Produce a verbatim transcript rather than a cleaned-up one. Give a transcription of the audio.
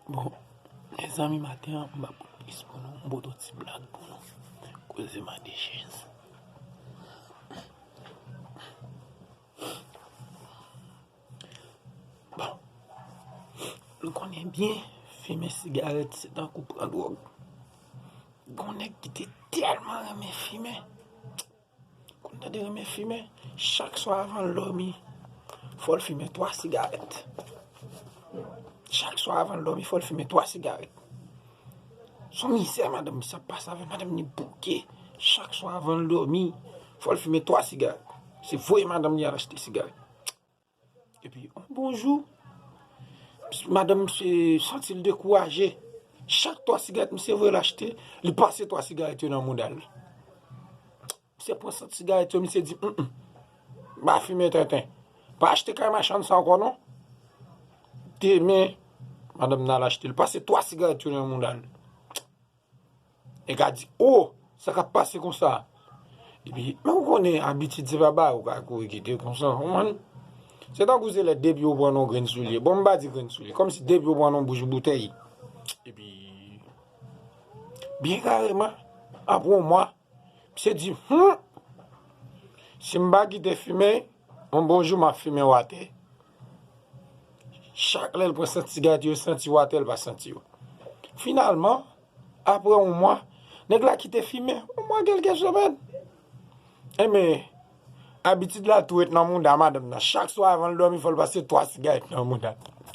Bon, mezanmi, maten an, m pa pote plis pou nou, m pote yon ti blag pou nou. Koze mande chèz. Bon, nou konnen byen, fimen sigarèt se tankou pran dwòg. Gon nèg ki te tèlman renmen fimen. Gon nèg te renmen fimen, chak swa avan l dòmi, fò l fimen twa sigarèt. Chak swa avan l dòmi, fò l fimen twa sigarèt. Se yon mizè madanm misye ap pase avè l, madanm li bouke. Chak swa avan l dòmi, fò l fimen twa sigarèt. Se voye madanm li al achte sigarèt. Epi, yon bon jou, madanm misye santi l dekouraje. Chak twa sigarèt misye voye l achte, li pase twa sigarèt yo nan mouda l. Misye pran sant sigarèt yo, misye di, "Mm, mm, m pa fimen tenten. Pa achte kay machann sa ankò non." Demen, madanm nan al achte, li pase twa sigarèt yo nan mouda l. Nèg la di, "O, sa k ap pase konsa?" Epi, men ou konnen abitid se pa bagay ou ka kouri kite konsa, ou konprann? Se tankou se lè depi ou pran yon grenn soulye. Bon, m pa di grenn soulye, kòmsi depi ou pran yon bouch boutèy. Epi, byen kareman, apre yon mwa, misye di, "Hum, si m pa kite fimen, yon bon jou m ap fimen watè." Chak lè l pran sant sigarèt yo, santi watè, l pa santi yo. Finalman, apre yon mwa, nèg la kite fimen, yon mwa kèlke semèn. Enben, abitid la tou ret nan mouda madanm nan. Chak swa avan l dòmi, fò l pase twa sigarèt nan mouda.